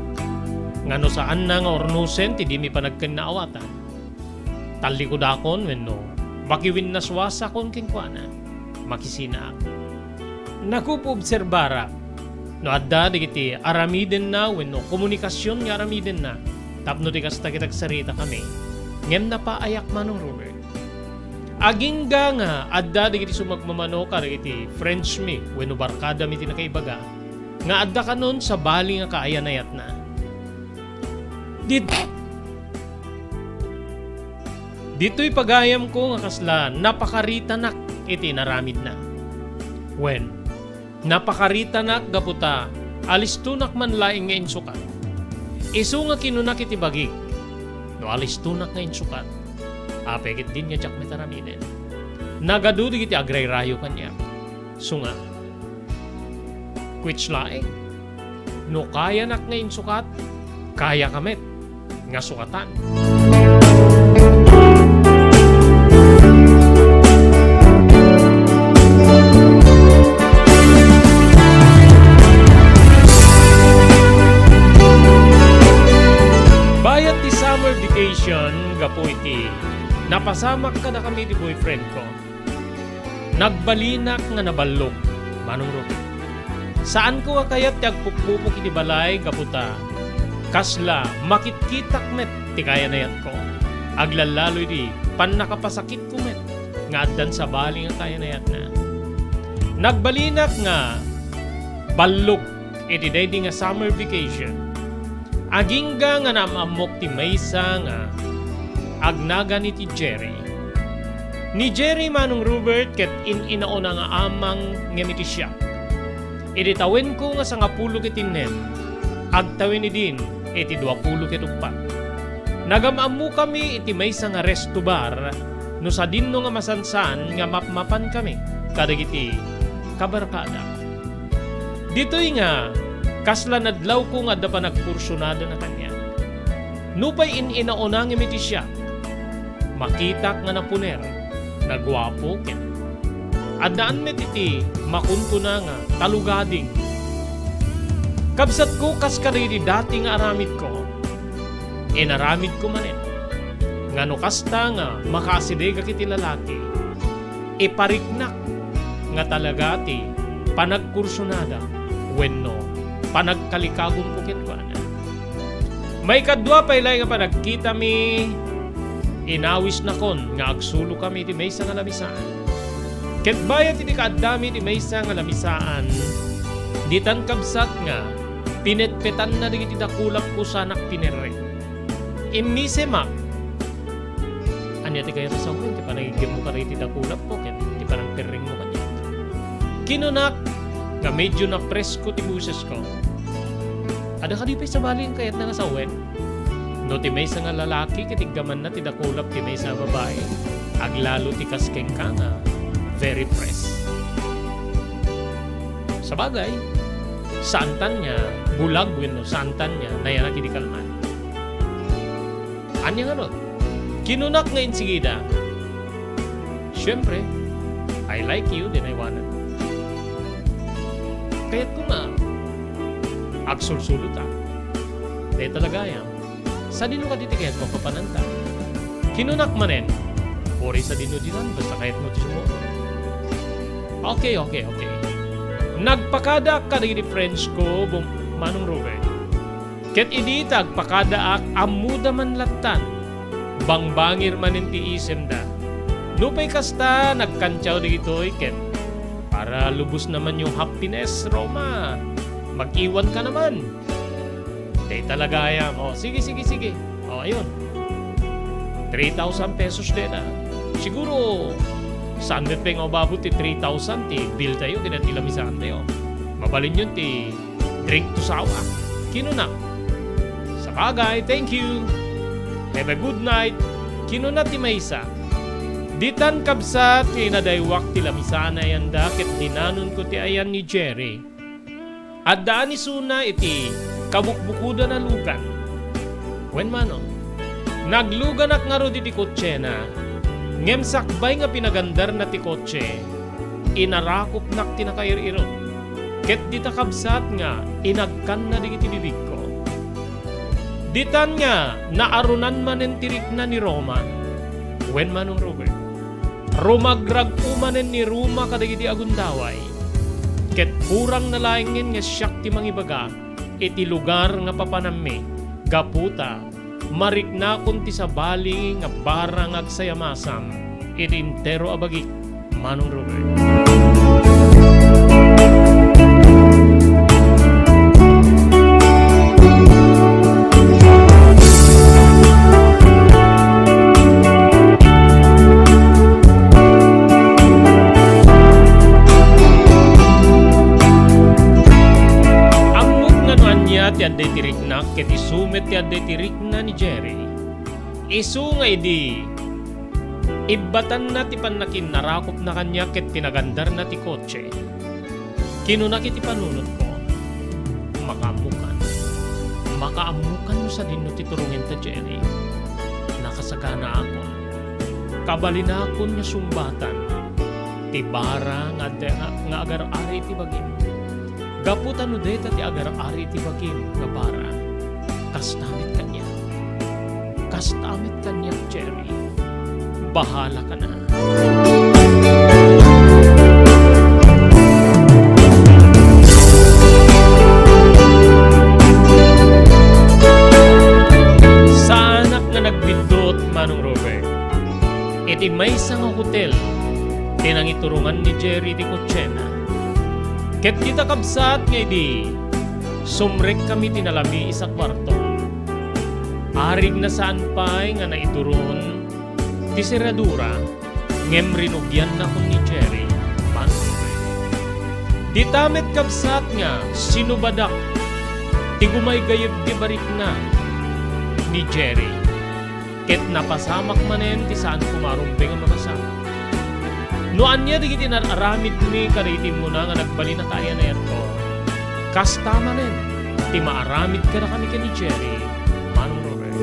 nga no saanna nga urnosen ti dimi panagkennaawatan, tallikudakon wenno makiwinnaswasakon kenkuana, makisinaak. Nakupoobserbarak no adda dagiti aramidenna wenno komunikasion nga aramidenna tapno di kasta ket agsaritakami. Ngem napaayak, Manong Robert. Agingga nga adda dagiti sumagmamano kadagiti friends mi wenno barkada mi ti nakaibaga nga adda kanon sabali nga kaayanayatna. Dit-, ditoy pagayamko nga kasla napakaritanak iti inaramidna. Wen, napakaritanak gapu ta alistonak man laeng nga insukat. Isu nga kinunak iti bagik, no alistonak nga insukat, apay ket din nga diak met aramiden. Nagadu dagiti agrayrayo kaniak. Sunga, quits laeng. No kayanak nga insukat, kayaka met nga sukatan. Bayat ti summer vacation, gapu iti napasamak kadakami ti boyfriend ko, nagbalinak nga naballog, Manong Ruby. Saanko nga kayat ti agpukpupok iti balay gapu ta kasla makitkitak met ti kayanayatko. Aglalalo idi pannakapasakitko met nga addan sabali nga kayanayatna. Nagbalinak nga ballog iti daydi nga summer vacation. Agingga nga naam-ammok ti maysa nga agnagan iti Jerry. Ni Jerry, Manong Robert, ket in-inauna nga amang ngem iti siak. Idi tawenko nga sangapulo ket innem, agtawen idin iti duapulo ket uppat. Nagam-ammokami iti maysa nga resto bar no sadinno nga masansan nga mapmapankami kadagiti kabarkada. Ditoy nga, kasla nadlawko nga adda panagkursunadana kaniak. Nupay in-inaunangem iti siak, makitak nga napuner, naguapo, ket addaan met iti makunkuna nga talugading. Kabsatko, kas kadagiti dati nga aramidko, inaramidko manen nga no kasta nga makaasidegak iti lalaki, ipariknak nga talaga ti panagkursunada wenno panagkalikagumko kenkuana. Maikadua pay laeng a panagkitami, inawisnakon nga agsulokami iti maysa nga lamisaan. Ket bayat iti kaaddami iti maysa nga lamisaan, ditan kabsat nga pinetpetanna dagiti dakulapko sanak pinerreng. Immisemak. Ania ti kayat a sawen ti panangiggimmo kadagiti dakulapko ken ti panangperrengmo kaniak? Kinunak nga medio napresko ti bosesko. Adda kadi pay sabali nga kayatna nga sawen? No ti maysa nga lalaki ket iggamanna ti dakulap ti maysa a babai, aglalo ti kas kenka nga very fresh. Sabagay, saantan nga bulag wenno saantan nga nayanak idi kalman. Ania ngarud? Kinunak nga insigida, "Siempre, I like you, then I wanna." Kayatko nga agsulsulotak. Dayta la gayam. Sadino kadi ti kayatko a papananta? Kinunak manen, "Uray sadino ditan, basta kayatmo ti sumuot." Okay, okay, okay. Nagpakadaak kadagiti friends ko, Bum-, Manong Robert. Ket idi ta agpakadaak, ammoda man lattan. Bangbangir manen ti isemda. Nupay kasta, nagkantiaw dagitoy ket para lubos naman yung happiness, Roma. Mag-iwan ka naman. Dayta la gayam. O, sige, sige, sige. O, ayun. Three thousand pesos dayta. Siguro, saan met pay nga umabot ti three thousand ti bill tayo, ken ti lamisaan tayo. Mabalin yun ti drink to sawa. Kinunak, "Sabagay, thank you. Have a good night." Kinuna ti maysa, "Ditan kabsat nga inadaywak ti lamisaan a ayanda ket dinanonko ti ayan ni Jerry. Adda anisona iti kabukbukodan a lugan." Wen mano, nagluganak ngarud iti kotsena, ngem sakbay nga pinagandarna ti kotse, inarakopnak ti nakair-irot. Ket dita kabsat nga inagkanna dagiti bibigko. Ditan nga naarunan manen ti rikna ni Roma wen Manong Robert. Rumagrag-o manen ni Roma kadagiti agundaway, ket kurangna laengen nga siak ti mangibaga iti lugar nga papananmi, gapu ta mariknakon ti sabali nga bara nga agsayamasam iti entero a bagik, Manong Robert. Ammok nga no ania ti adda iti riknak, ket isu met ti adda iti rikna ni Jerry. Isu nga idi ibbatanna ti pannakinnarakopna kaniak ket pinagandarna ti kotse, kinunak iti panunotko, "Makaammokan. Makaammokan no sadino ti turongenta, Jerry. Nakasaganaakon. Kabalinakon nga sungbatan ti bara nga adda nga agar-ari iti bagim. Gapu ta no dayta ti agar-ari iti bagim nga bara, kasta met kaniak. Kasta met kaniak, Jerry. Bahala ka na." Saanak nga nagbiddut, Manong Robert. Iti maysa nga hotel ti nangiturongan ni Jerry ti kotsena. Ket dita kabsat nga idi sumrekkami ti nalamiis a kuarto, arigna saan pay nga naituron ti seradura, ngem rinugiannakon ni Jerry, Manong Robert. Dita met kabsat nga sinubadak ti gumaygayeb ti barikna ni Jerry. Ket napasamak manen ti saan koma a rumbeng a mapasamak. No ania dagiti nar-aramidmi kadagiti immuna nga nagbalin a kaayan-ayanko, kasta manen ti maaramid kadakami ken ni Jerry, Manong Robert.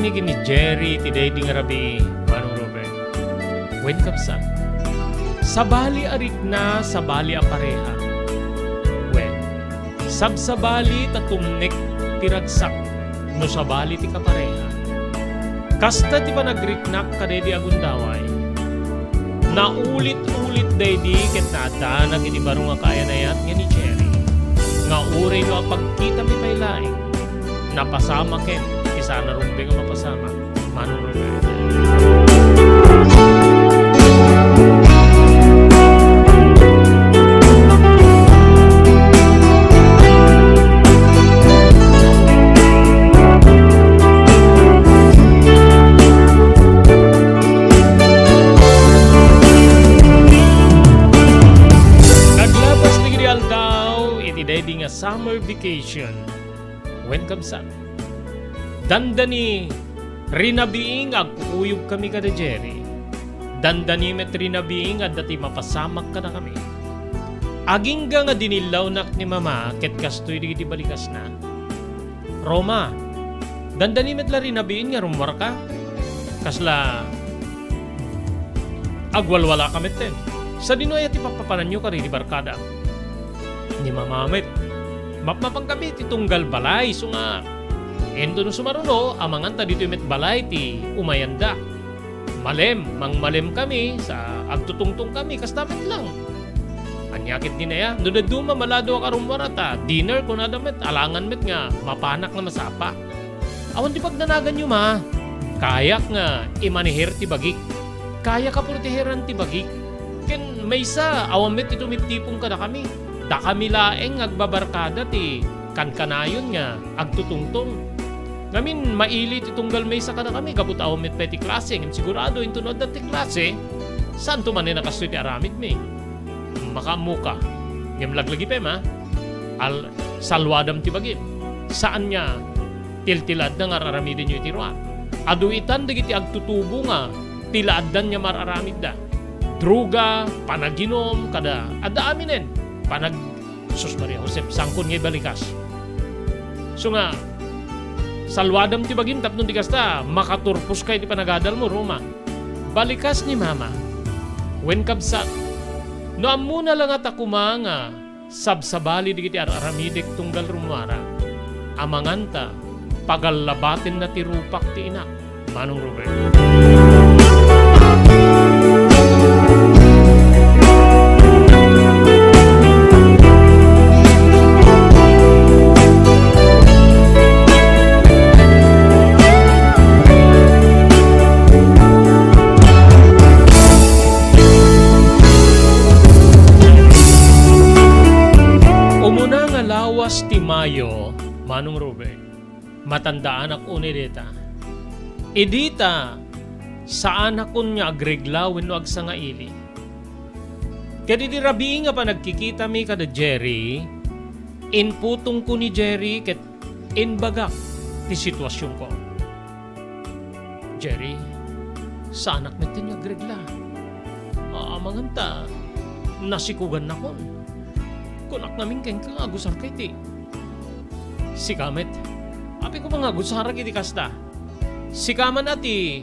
Ni ken ni Jerry ti daydi nga rabii, Manong Robert. Wen, kabsat, sabali a rikna, sabali a pareha. Wen, sabsabali ta tumnek ti ragsak no sabali ti kapareha. Kasta ti panagriknak kadaydi a gundaway. Naulit-ulit daydi ket naaddanak iti baro nga kaayan-ayat nga ni Jerry, nga uray no apagkitami pay laeng, napasamaken ti saan a rumbeng a mapasamak, Manong Robert. Naglapas dagiti aldaw iti daydi nga summer vacation. Wen, kabsat, dandani rinabii nga agkukuyogkami kada Jerry. Dandani met rinabii nga adda ti mapasamak kadakami. Agingga nga dinillawnak ni Mama ket kastoy dagiti balikasna. Roma, dandani met la rinabiin nga rummuarka? Kasla agwalwalaka metten. Sadino aya ti pappapananyo kadagiti barkada? Ni Mama met, mapmapankami ti tunggal balay, isu nga, intono sumaruno, amangan ta ditoy met balay ti umayanda. Malem, mangmalemkami, sa agtutungtongkami, kasta met lang. Ania ketdin aya? No dadduma, malado a karummuar ta dinner, kunada met, alangan met nga mapanak nga masapa. Awan ti pagdanaganyo, Ma. Kayak nga imaneher ti bagik. Kayak a proteheran ti bagik. Ken maysa, awan met ti tumitipon kadakami. Dakami laeng nga agbabarkada ti kankanayon nga agtutungtong. Ngamin, maili ti tunggal maysa kadakami gapu ta awan met pay ti klase. Ngem sigurado, intono adda ti klase, saanto manen a kastoy ti aramidmi. Makaammoka. Ngem laglagi pay, Ma. Al-, salwadam ti bagim. Saan nga tiltilaadda nga ar-aramidenyo iti rua. Adu itan dagiti agtutubo nga tilaaddan nga mar-aramidda. Droga, panaginum, kada adda aminen. Panag-, Sus Maria Josep, saankon nga ibalikas. Isu nga, salwadam ti bagim tapno di kasta, makaturposka iti panagadalmo, Roma. Balikas ni Mama. Wen, kabsat, no ammona la ngata koma nga sabsabali dagiti ar-aramidek tunggal rummuarak, amangan ta pagallabatenna ti rupak ti inak, Manong Robert. Umuna nga lawas ti Mayo, Manong Robert, matandaanak unay dayta. Idi ta saanakon nga agregla wenno agsangaili. Ket idi rabii nga panagkikitami kada Jerry, imputongko ni Jerry ket imbagak ti situasionko. Jerry, saanak metten nga agregla. Amangan ta nasikugannakon. Kunak ngamin kenka nga agusarka iti. Sika met, apay koma nga agusarak iti kasta? Sika man a ti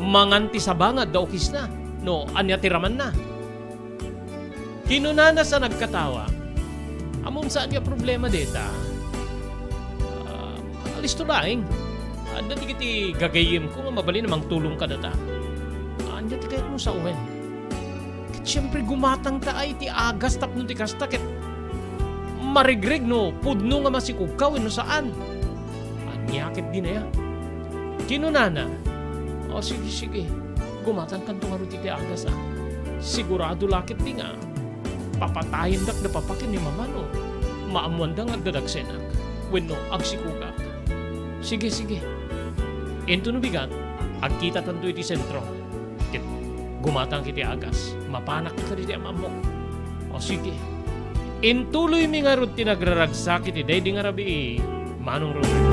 mangan ti saba nga adda ukisna, no ania ti ramanna. Kinunana sa nagkatawa, "Ammom saan nga problema dayta. Ah, alisto laeng. Adda dagiti gagayyemko nga mabalin a mangtulong kadata. Ania ti kayatmo sawen?" Ket siempre, gumatangta ay ti agas tapno ti kasta ket marigreg no pudno nga masikugka wenno saan. Ania ketdin aya? Kinunana, "O, sige, sige. Gumatangkanto ngarud iti agas, a. Sigurado la ketdi nga papatayendak da papa ken ni mama no maammoanda nga agdadagsenak wenno agsikugak." "Sige, sige." Intono bigat, agkitatanto iti sentro. Ket gumatangka iti agas, mapanak kadagiti am-ammok. O sige. Intuloymi ngarud ti nagraragsak iti daydi nga rabii, Manong Robert.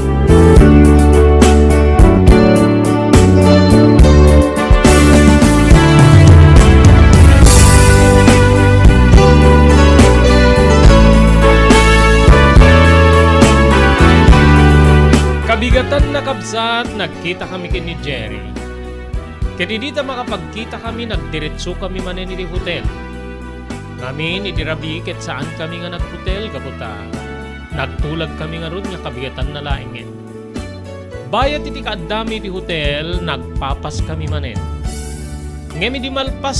Kabigatanna, kabsat, nagkitakami ken ni Jerry. Ket idi ta makapagkitakami, nagdiretsokami manen iti hotel. Ngamin, idi rabii ket saankami nga naghotel gapu ta nagtulagkami ngarud nga kabigatanna laengen. Bayat iti kaaddami iti hotel, nagpapaskami manen. Ngem idi malpas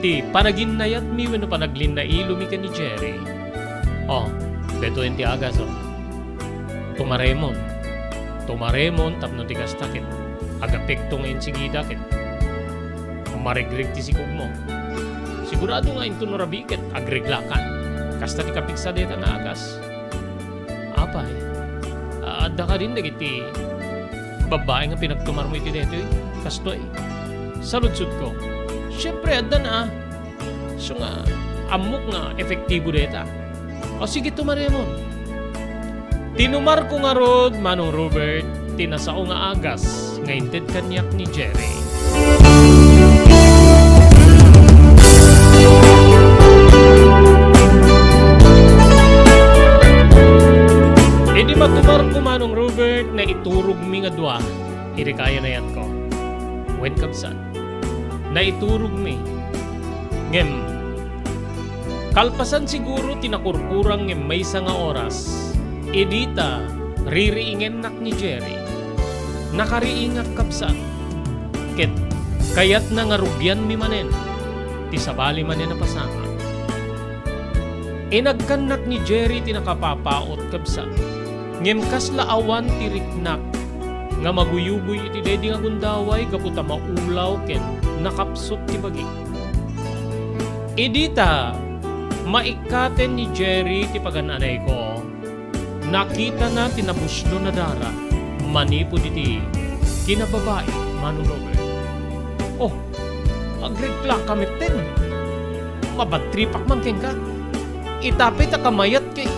ti panaginnayatmi wenno panaglinnailumi ken ni Jerry, "Oh, daytoyen ti agas, oh. Tumaremon. Tumaremon tapno ti kasta ket agapekto nga insigida ket marigreg ti sikogmo. Sigurado nga inton no rabii ket agreglakan. Kasta ti kapigsa dayta nga agas." "Apay, adda kadin dagiti babbai nga pinagtumarmo iti daytoy? Kastoy?" saludsodko. "Siempre, addan a. Isu nga ammok nga epektibo dayta." "O sige, tumaremon." Tinumarko ngarud, Manong Robert, ti nasao nga agas nga inted kaniak ni Jerry. Idi matumarko, Manong Robert, naiturogmi nga dua iti kayanayatko. Wen, kabsat, naiturogmi. Ngem, kalpasan siguro ti nakurkurang ngem maysa nga oras, idi ta ririingennak ni Jerry, nakariingak, kabsat, ket kayatna nga rugianmi manen ti sabali manen a pasamak. Inagkannak ni Jerry ti nakapapaut, kabsat, ngem kasla awan ti riknak nga maguyugoy iti daydi nga gundaway gapu ta maulaw ken nakapsut ti bagik. Idi ta maikkaten ni Jerry ti pagan-anayko, nakitana ti nabuslon a dara manipud iti kinababai, Manong Robert. Oh, agregla ka metten. Mabadtripak man kenka. Ita pay ta kamayat ket,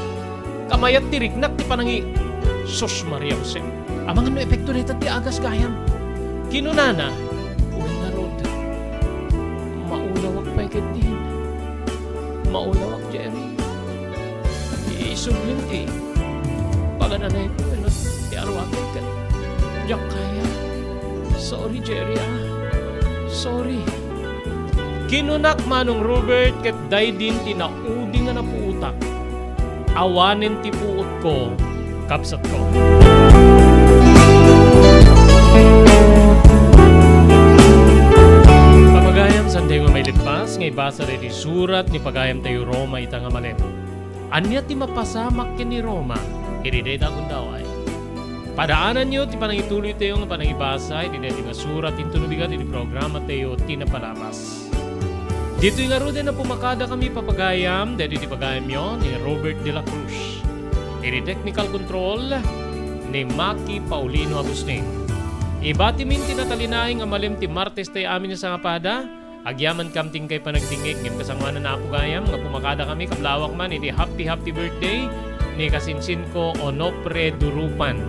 kamayat ti riknak ti panangi-, Sus Maria Jose. Amangan no epekto dayta ti agas gayam. Kinunana, "Wen ngarud, maulawak pay ketdin. Maulawak, Jerry. Isublim ti pagan-anayko wenno ti aruaten ket diak kaya. Sorry, Jerry, ah. Sorry." Kinunak, Manong Robert, ket daydin ti naudi nga napuotak. Awanen ti puotko, kabsatko. Papagayam, saan tayo nga mailippas nga ibasa daydi surat ni pagayamtayo Roma ita nga malem. Ania ti mapasamak ken ni Roma iti dayta a gundaway? Padaananyo ti panangituloytayo nga panangibasa iti daytoy nga surat inton bigat iti programatayo ti napalabas. Ditoy ngaruden a pumakadakami papagayam, daytoy ti pagayamyo ni Robert de la Cruz. Iti technical control ni Maki Paulino Agustin. Ibatimin ti natalinaed nga malem ti Martes tayo amin a sangapada. Agyamankam ti inkay panagdingngeg, ngem kasangoanan, Apo gayam, nga pumakadakami kablawak man iti happy, happy birthday ni kasinsinko Onofre Durupan.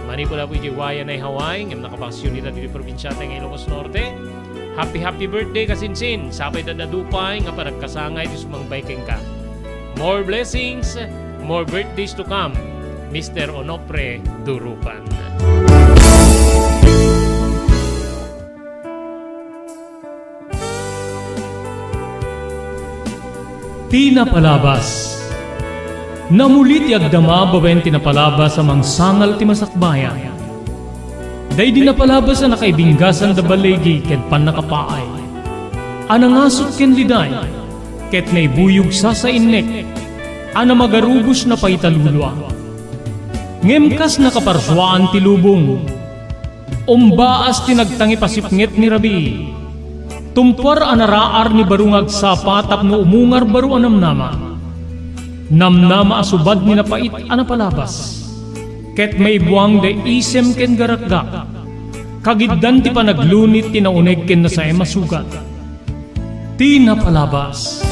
Manipud Apo idiay Waianae, Hawaii, ngem nakabakasyon ita ditoy probinsiata nga Ilocos Norte. Happy, happy birthday, kasinsin! Sapay ta adu pay nga panagkasangay ti sumangbay kenka. More blessings, more birthdays to come, Mister Onofre Durupan. Ti napalabas. Namuli ti agdama babaen ti napalabas a mangsangal ti masakbayan. Daydi napalabas a nakaibinggasan da baligi ken pannakapaay, a nangasut ken liday, ket naibuyog sasainnek, a namagarubos napaita lulua. Ngem kas nakaparsuaan ti lubong, umbaas ti nagtangipasipnget ni rabii. Tumpuar a naraar ni baro nga agsapa tapno umungar baro a namnama. Namnama a subad ni napait a napalabas. Ket maibuang da isem ken garakgak. Kagiddan ti panaglunit ti nauneg ken nasaem a sugat. Ti napalabas.